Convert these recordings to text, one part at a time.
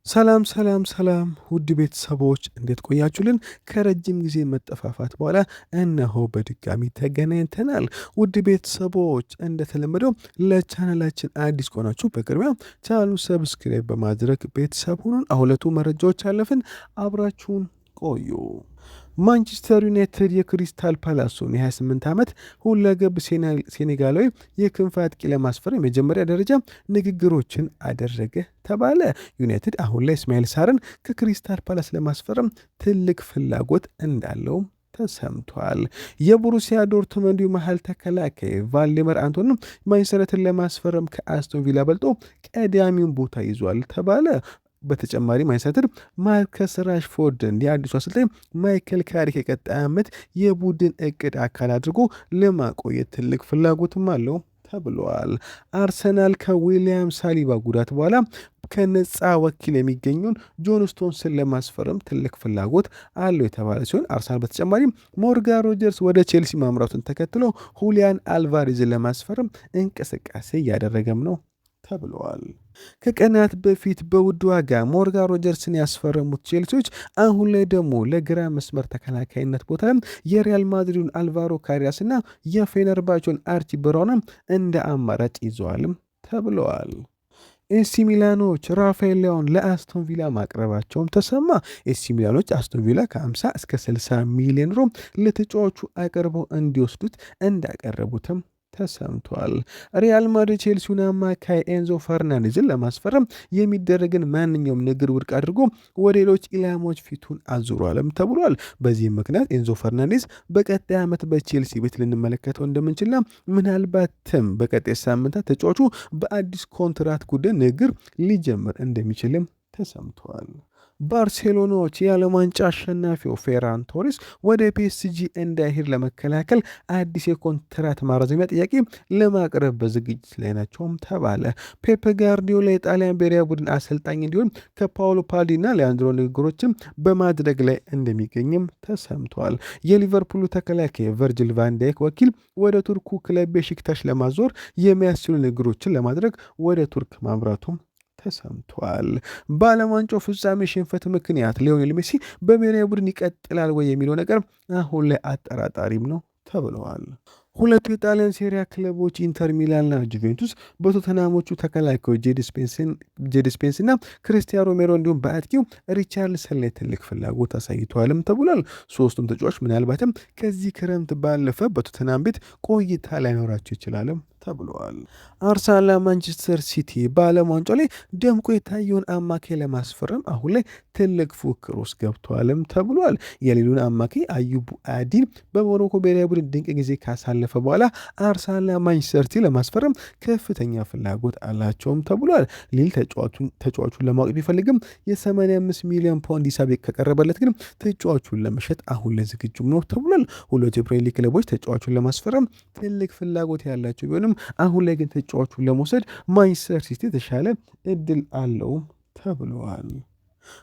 ሰላም ሰላም ሰላም ውድ ቤተሰቦች፣ እንዴት ቆያችሁልን? ከረጅም ጊዜ መጠፋፋት በኋላ እነሆ በድጋሚ ተገናኝተናል። ውድ ቤተሰቦች፣ እንደተለመደው ለቻናላችን አዲስ ከሆናችሁ በቅድሚያ ቻናሉን subscribe በማድረግ ቤተሰብ ሁኑን። አሁለቱ መረጃዎች አለፍን፣ አብራችሁን ቆዩ። ማንቸስተር ዩናይትድ የክሪስታል ፓላሱን የ28 ዓመት ሁለገብ ሴኔጋላዊ የክንፍ አጥቂ ለማስፈረም የመጀመሪያ ደረጃ ንግግሮችን አደረገ ተባለ። ዩናይትድ አሁን ላይ እስማኤል ሳርን ከክሪስታል ፓላስ ለማስፈረም ትልቅ ፍላጎት እንዳለው ተሰምቷል። የቦሩሲያ ዶርትመንዱ መሀል ተከላካይ ቫልዴመር አንቶንም ማንቸስተር ዩናይትድን ለማስፈረም ከአስቶን ቪላ በልጦ ቀዳሚውን ቦታ ይዟል ተባለ። በተጨማሪ ማንቸስተር ማርከስ ራሽፎርድን የአዲሱ አሰልጣኝ ማይክል ካሪክ የቀጣይ ዓመት የቡድን እቅድ አካል አድርጎ ለማቆየት ትልቅ ፍላጎትም አለው ተብሏል። አርሰናል ከዊሊያም ሳሊባ ጉዳት በኋላ ከነፃ ወኪል የሚገኘውን ጆን ስቶንስን ለማስፈረም ትልቅ ፍላጎት አለው የተባለ ሲሆን፣ አርሰናል በተጨማሪም ሞርጋን ሮጀርስ ወደ ቼልሲ ማምራቱን ተከትሎ ሁሊያን አልቫሬዝን ለማስፈረም እንቅስቃሴ እያደረገም ነው ተብለዋል። ከቀናት በፊት በውድ ዋጋ ሞርጋን ሮጀርስን ያስፈረሙት ቼልሲዎች አሁን ላይ ደግሞ ለግራ መስመር ተከላካይነት ቦታ የሪያል ማድሪዱን አልቫሮ ካሪያስና የፌነርባቸውን አርቺ ብራውንም እንደ አማራጭ ይዘዋልም ተብለዋል። ኤሲ ሚላኖች ራፋኤል ሊያውን ለአስቶን ቪላ ማቅረባቸውም ተሰማ። ኤሲ ሚላኖች አስቶን ቪላ ከ50 እስከ 60 ሚሊዮን ዩሮ ለተጫዋቹ አቅርበው እንዲወስዱት እንዳቀረቡትም ተሰምቷል። ሪያል ማድሪድ ቼልሲውን አማካይ ኤንዞ ፈርናንዴዝን ለማስፈረም የሚደረግን ማንኛውም ንግግር ውድቅ አድርጎ ወደ ሌሎች ኢላማዎች ፊቱን አዙሯልም ተብሏል። በዚህም ምክንያት ኤንዞ ፈርናንዴዝ በቀጣይ ዓመት በቼልሲ ቤት ልንመለከተው እንደምንችልና ምናልባትም በቀጣይ ሳምንታት ተጫዋቹ በአዲስ ኮንትራት ጉዳይ ንግግር ሊጀምር እንደሚችልም ተሰምቷል። ባርሴሎናዎች የዓለም ዋንጫ አሸናፊው ፌራን ቶሪስ ወደ ፒኤስጂ እንዳይሄድ ለመከላከል አዲስ የኮንትራት ማራዘሚያ ጥያቄ ለማቅረብ በዝግጅት ላይ ናቸውም ተባለ። ፔፕ ጋርዲዮላ የጣሊያን ብሔራዊ ቡድን አሰልጣኝ እንዲሆን ከፓውሎ ፓልዲና ሊያንድሮ ንግግሮችም በማድረግ ላይ እንደሚገኝም ተሰምቷል። የሊቨርፑሉ ተከላካይ ቨርጅል ቫንዳይክ ወኪል ወደ ቱርኩ ክለብ ቤሺክታሽ ለማዞር የሚያስችሉ ንግግሮችን ለማድረግ ወደ ቱርክ ማምራቱም ተሰምቷል። በዓለም ዋንጫው ፍጻሜ ሽንፈት ምክንያት ሊዮኔል ሜሲ በብሔራዊ ቡድን ይቀጥላል ወይ የሚለው ነገር አሁን ላይ አጠራጣሪም ነው ተብለዋል። ሁለቱ የጣሊያን ሴሪያ ክለቦች ኢንተር ሚላንና ጁቬንቱስ በቶተናሞቹ ተከላካዮች ጄድ ስፔንስና ክርስቲያን ሮሜሮ እንዲሁም በአጥቂው ሪቻርልሰን ላይ ትልቅ ፍላጎት አሳይተዋልም ተብሏል። ሶስቱም ተጫዋች ምናልባትም ከዚህ ክረምት ባለፈ በቶተናም ቤት ቆይታ ላይኖራቸው ይችላልም ተብለዋል። አርሰናልና ማንቸስተር ሲቲ በዓለም ዋንጫ ላይ ደምቆ የታየውን አማካይ ለማስፈረም አሁን ላይ ትልቅ ፉክክር ውስጥ ገብተዋልም ተብሏል። የሊሉን አማካይ አዩብ አዲን በሞሮኮ ብሔራዊ ቡድን ድንቅ ጊዜ ካሳለፈ በኋላ አርሰናልና ማንቸስተር ሲቲ ለማስፈረም ከፍተኛ ፍላጎት አላቸውም ተብሏል። ሊል ተጫዋቹን ለማወቅ ቢፈልግም የ85 ሚሊዮን ፓውንድ ሂሳብ ከቀረበለት ግን ተጫዋቹን ለመሸጥ አሁን ላይ ዝግጁም ነው ተብሏል። ሁለቱ የፕሪሚየር ሊግ ክለቦች ተጫዋቹን ለማስፈረም ትልቅ ፍላጎት ያላቸው ቢሆንም አሁን ላይ ግን ተጫዋቹን ለመውሰድ ማንቸስተር ሲቲ የተሻለ እድል አለው ተብለዋል።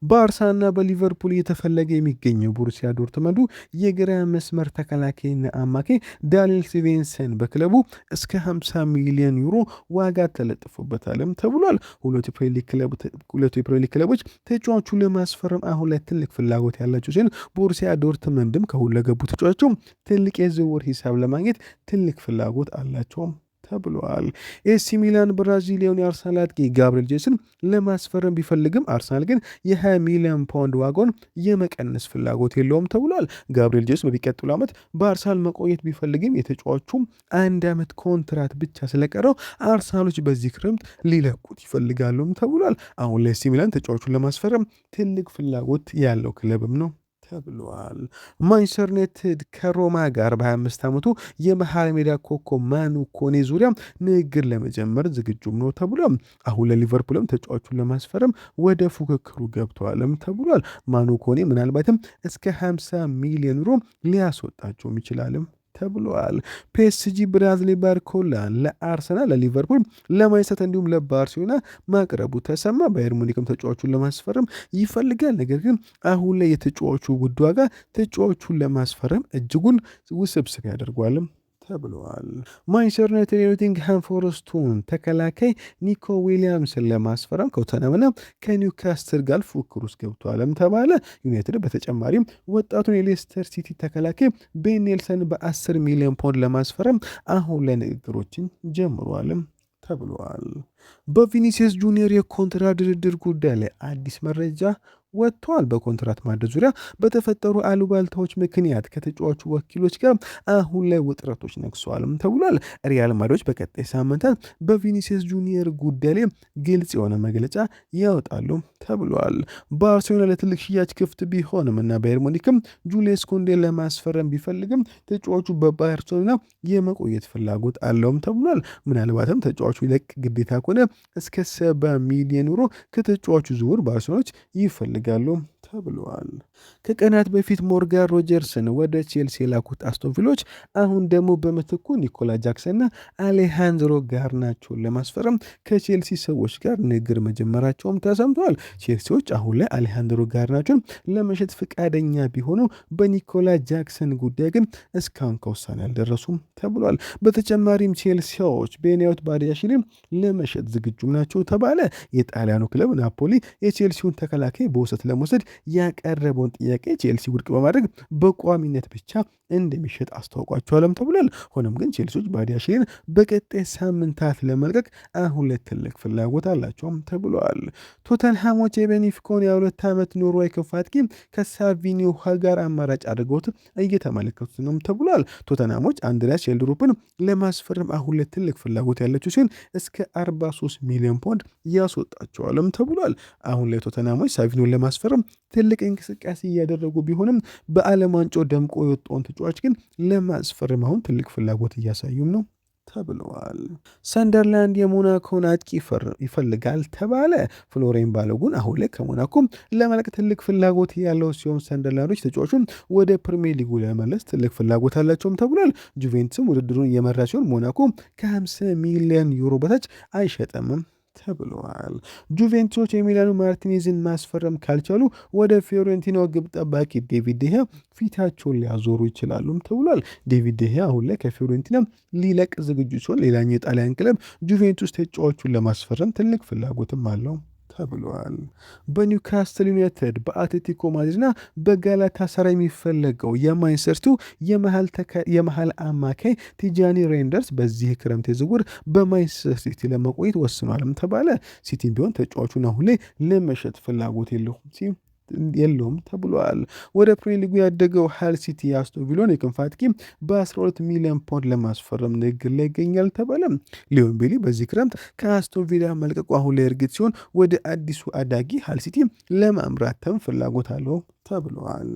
በአርሰናልና በሊቨርፑል እየተፈለገ የሚገኘው ቦሩሲያ ዶርትመንዱ የግራ መስመር ተከላካይና አማካይ ዳንኤል ስቬንሰን በክለቡ እስከ 50 ሚሊዮን ዩሮ ዋጋ ተለጥፎበታልም ተብሏል። ሁለቱ የፕሪሚየር ሊግ ክለቦች ተጫዋቹ ለማስፈረም አሁን ላይ ትልቅ ፍላጎት ያላቸው ሲሆን፣ ቦሩሲያ ዶርትመንድም ከሁለገቡ ተጫዋቹ ትልቅ የዝውውር ሂሳብ ለማግኘት ትልቅ ፍላጎት አላቸውም ተብሏል። ኤሲ ሚላን ብራዚሊያውን የአርሰናል አጥቂ ጋብሪኤል ጄሱስን ለማስፈረም ቢፈልግም አርሰናል ግን የ20 ሚሊዮን ፓውንድ ዋጋውን የመቀነስ ፍላጎት የለውም ተብሏል። ጋብሪኤል ጄሱስ በሚቀጥሉ ዓመት በአርሰናል መቆየት ቢፈልግም የተጫዋቹ አንድ ዓመት ኮንትራት ብቻ ስለቀረው አርሰናሎች በዚህ ክረምት ሊለቁት ይፈልጋሉም ተብሏል። አሁን ለኤሲ ሚላን ተጫዋቹን ለማስፈረም ትልቅ ፍላጎት ያለው ክለብም ነው ተብሏል። ማንቸስተር ዩናይትድ ከሮማ ጋር በ25 ዓመቱ የመሃል ሜዳ ኮከብ ማኑ ኮኔ ዙሪያ ንግግር ለመጀመር ዝግጁም ነው ተብሏል። አሁን ለሊቨርፑልም ተጫዋቹን ለማስፈረም ወደ ፉክክሩ ገብተዋልም ተብሏል። ማኑ ኮኔ ምናልባትም እስከ 50 ሚሊዮን ዩሮ ሊያስወጣቸውም ይችላልም ተብሏል። ፒኤስጂ ብራድሊ ባርኮላን ለአርሰናል፣ ለሊቨርፑል፣ ለማንቸስተር እንዲሁም ለባርሴሎና ማቅረቡ ተሰማ። ባየር ሙኒክም ተጫዋቹን ለማስፈረም ይፈልጋል። ነገር ግን አሁን ላይ የተጫዋቹ ውድ ዋጋ ተጫዋቹን ለማስፈረም እጅጉን ውስብስብ ያደርጓልም ተብለዋል። ማንቸስተር ዩናይትድ የኖቲንግሃም ፎረስቱን ተከላካይ ኒኮ ዊሊያምስን ለማስፈረም ከቶተንሃምና ከኒውካስትል ጋር ፉክክር ውስጥ ገብቷልም ተባለ። ዩናይትድ በተጨማሪም ወጣቱን የሌስተር ሲቲ ተከላካይ ቤን ኔልሰን በ10 ሚሊዮን ፓውንድ ለማስፈረም አሁን ላይ ንግግሮችን ጀምሯልም ተብሏል። በቪኒሲየስ ጁኒየር የኮንትራት ድርድር ጉዳይ ላይ አዲስ መረጃ ወጥቷል። በኮንትራት ማደስ ዙሪያ በተፈጠሩ አሉባልታዎች ምክንያት ከተጫዋቹ ወኪሎች ጋር አሁን ላይ ውጥረቶች ነግሰዋልም ተብሏል። ሪያል ማድሪዶች በቀጣይ ሳምንታት በቪኒሲየስ ጁኒየር ጉዳይ ላይ ግልጽ የሆነ መግለጫ ያወጣሉ ተብሏል። ባርሴሎና ለትልቅ ሽያጭ ክፍት ቢሆንም እና ባየር ሙኒክም ጁልስ ኩንዴን ለማስፈረም ቢፈልግም ተጫዋቹ በባርሴሎና የመቆየት ፍላጎት አለውም ተብሏል። ምናልባትም ተጫዋቹ ይለቅ ግዴታ ከሆነ እስከ 70 ሚሊዮን ዩሮ ከተጫዋቹ ዝውውር ባርሴሎናዎች ይፈልጋሉ ተብለዋል። ከቀናት በፊት ሞርጋን ሮጀርስን ወደ ቼልሲ የላኩት አስቶን ቪላዎች አሁን ደግሞ በምትኩ ኒኮላ ጃክሰንና አሌሃንድሮ ጋርናቾን ለማስፈረም ከቼልሲ ሰዎች ጋር ንግግር መጀመራቸውም ተሰምተዋል። ቼልሲዎች አሁን ላይ አሌሃንድሮ ጋርናቾን ለመሸጥ ፈቃደኛ ቢሆኑ በኒኮላ ጃክሰን ጉዳይ ግን እስካሁን ከውሳኔ አልደረሱም ተብሏል። በተጨማሪም ቼልሲዎች ቤንያዊት ባዲያሽሊን ለመሸጥ ዝግጁም ናቸው ተባለ። የጣሊያኑ ክለብ ናፖሊ የቼልሲውን ተከላካይ በውሰት ለመውሰድ ያቀረበውን ጥያቄ ቼልሲ ውድቅ በማድረግ በቋሚነት ብቻ እንደሚሸጥ አስታውቋቸዋልም ተብሏል። ሆኖም ግን ቼልሲዎች ባዲያሽሊን በቀጣይ ሳምንታት ለመልቀቅ አሁን ላይ ትልቅ ፍላጎት አላቸውም ተብሏል። ቶተንሃሞች የቤኔፊካውን የ2 ዓመት ኖርዌይ ክንፍ አጥቂ ከሳቪኒዮ ጋር አማራጭ አድርገውት እየተመለከቱት ነው ተብሏል። ቶተንሃሞች አንድሪያስ ሼልድሩፕን ለማስፈረም አሁን ላይ ትልቅ ፍላጎት ያላቸው ሲሆን እስከ 43 ሚሊዮን ፓውንድ ያስወጣቸዋልም ተብሏል። አሁን ላይ ቶተንሃሞች ሳቪኒዮን ለማስፈረም ትልቅ እንቅስቃሴ እያደረጉ ቢሆንም በዓለም ዋንጫው ደምቆ የወጣውን ተጫዋች ግን ለማስፈረም አሁን ትልቅ ፍላጎት እያሳዩም ነው ተብለዋል። ሰንደርላንድ የሞናኮን አጥቂ ይፈልጋል ተባለ። ፍሎሬን ባሎጉን አሁን ላይ ከሞናኮ ለመልቀቅ ትልቅ ፍላጎት ያለው ሲሆን ሰንደርላንዶች ተጫዋቹን ወደ ፕሪሚየር ሊጉ ለመመለስ ትልቅ ፍላጎት አላቸውም ተብሏል። ጁቬንትስም ውድድሩን እየመራ ሲሆን ሞናኮ ከ50 ሚሊዮን ዩሮ በታች አይሸጥምም ተብለዋል። ጁቬንቱሶች ኤሚሊያኖ ማርቲኔዝን ማስፈረም ካልቻሉ ወደ ፊዮሬንቲናው ግብ ጠባቂ ዴቪድ ዴሂያ ፊታቸውን ሊያዞሩ ይችላሉም ተብሏል። ዴቪድ ዴሂያ አሁን ላይ ከፊዮሬንቲና ሊለቅ ዝግጁ ሲሆን ሌላኛው የጣሊያን ክለብ ጁቬንቱስ ተጫዋቹን ለማስፈረም ትልቅ ፍላጎትም አለው ተብሏል። በኒውካስትል ዩናይትድ፣ በአትሌቲኮ ማድሪድና በጋላታሳራይ የሚፈለገው የማንቸስተር ሲቲው የመሀል አማካይ ቲጃኒ ሬንደርስ በዚህ ክረምት የዝውውር በማንቸስተር ሲቲ ለመቆየት ወስኗልም ተባለ። ሲቲም ቢሆን ተጫዋቹን አሁን ላይ ለመሸጥ ፍላጎት የለውም ተብሏል። ወደ ፕሪሚየር ሊጉ ያደገው ሃል ሲቲ የአስቶን ቪላን የክንፍ አጥቂ በ12 ሚሊዮን ፓውንድ ለማስፈረም ንግግር ላይ ይገኛል ተባለ። ሊዮን ቤሊ በዚህ ክረምት ከአስቶን ቪላ መልቀቁ አሁን ላይ እርግጥ ሲሆን ወደ አዲሱ አዳጊ ሃል ሲቲ ለማምራትም ፍላጎት አለው ተብሏል።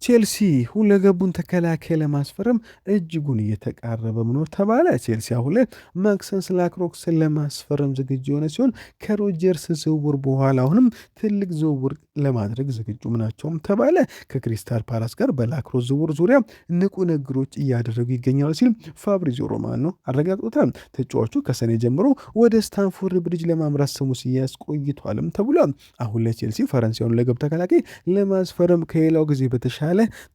ቼልሲ ሁለገቡን ተከላካይ ለማስፈረም እጅጉን እየተቃረበ ነው ተባለ። ቼልሲ አሁን ላይ ማክሰንስ ላክሮክስን ለማስፈረም ዝግጁ የሆነ ሲሆን ከሮጀርስ ዝውውር በኋላ አሁንም ትልቅ ዝውውር ለማድረግ ዝግጁም ናቸውም ተባለ። ከክሪስታል ፓላስ ጋር በላክሮስ ዝውውር ዙሪያ ንቁ ንግግሮች እያደረጉ ይገኛሉ ሲል ፋብሪዚዮ ሮማኖ አረጋግጦታል። ተጫዋቹ ከሰኔ ጀምሮ ወደ ስታንፎርድ ብሪጅ ለማምራት ስሙ ሲያዝ ቆይቷልም ተብሏል። አሁን ላይ ቼልሲ ፈረንሳዩን ለገብ ተከላካይ ለማስፈረም ከሌላው ጊዜ በተሻለ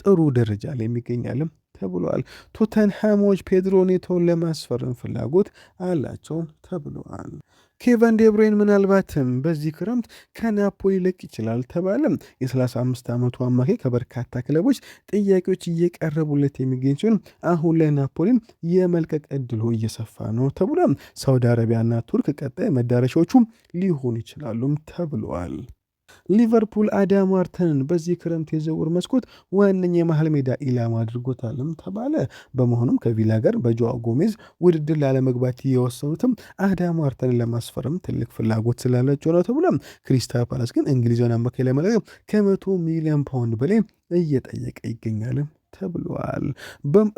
ጥሩ ደረጃ ላይ የሚገኛልም ተብሏል። ቶተንሃሞች ፔድሮ ኔቶን ለማስፈረም ፍላጎት አላቸው ተብሏል። ኬቨን ዴብሮይን ምናልባትም በዚህ ክረምት ከናፖሊ ሊለቅ ይችላል ተባለ። የ35 ዓመቱ አማካይ ከበርካታ ክለቦች ጥያቄዎች እየቀረቡለት የሚገኝ ሲሆን አሁን ላይ ናፖሊን የመልቀቅ እድሉ እየሰፋ ነው ተብሏል። ሳውዲ አረቢያና ቱርክ ቀጣይ መዳረሻዎቹ ሊሆኑ ይችላሉም ተብሏል። ሊቨርፑል አዳም ዋርተንን በዚህ ክረምት የዝውውር መስኮት ዋነኛ የመሃል ሜዳ ኢላማ አድርጎታልም ተባለ። በመሆኑም ከቪላ ጋር በጆዋ ጎሜዝ ውድድር ላለመግባት የወሰኑትም አዳም ዋርተንን ለማስፈረም ትልቅ ፍላጎት ስላላቸው ነው ተብሏል። ክሪስታል ፓላስ ግን እንግሊዛዊውን አማካይ ለመልቀቅ ከ100 ሚሊዮን ፓውንድ በላይ እየጠየቀ ይገኛል ተብሏል።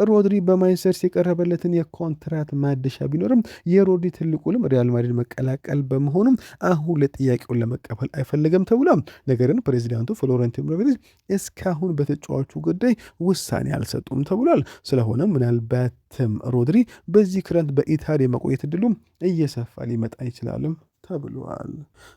ሮድሪ በማንቸስተር ሲቲ የቀረበለትን የኮንትራት ማደሻ ቢኖርም የሮድሪ ትልቁ ህልም ሪያል ማድሪድ መቀላቀል በመሆኑም አሁን ለጥያቄውን ለመቀበል አይፈልግም ተብሏል። ነገር ግን ፕሬዚዳንቱ ፍሎረንቲኖ ፔሬዝ እስካሁን በተጫዋቹ ጉዳይ ውሳኔ አልሰጡም ተብሏል። ስለሆነም ምናልባትም ሮድሪ በዚህ ክረምት በኢትሃድ የመቆየት እድሉ እየሰፋ ሊመጣ ይችላልም ተብሏል።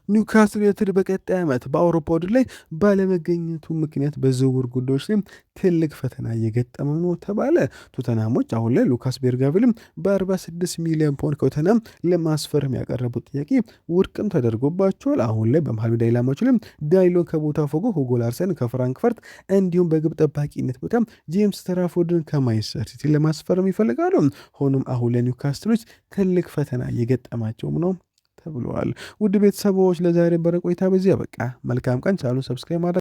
ኒውካስል ዩናይትድ በቀጣይ ዓመት በአውሮፓ ውድድር ላይ ባለመገኘቱ ምክንያት በዝውውር ጉዳዮች ላይ ትልቅ ፈተና እየገጠመው ነው ተባለ። ቶተንሃሞች አሁን ላይ ሉካስ ቤርጋቪልም በ46 ሚሊዮን ፓውንድ ከቶተንሃም ለማስፈረም ያቀረቡት ጥያቄ ውድቅም ተደርጎባቸዋል። አሁን ላይ በመሃል ሜዳ ኢላማቸው ላይ ዳይሎን ከቦታፎጎ፣ ሁጎ ላርሰን ከፍራንክፈርት እንዲሁም በግብ ጠባቂነት ቦታ ጄምስ ትራፎርድን ከማንቸስተር ሲቲ ለማስፈረም ይፈልጋሉ። ሆኖም አሁን ላይ ኒውካስትሎች ትልቅ ፈተና እየገጠማቸውም ነው ተብለዋል። ውድ ቤተሰቦች ለዛሬ በረ ቆይታ በዚህ ያበቃ። መልካም ቀን። ቻናሉን subscribe ማድረግ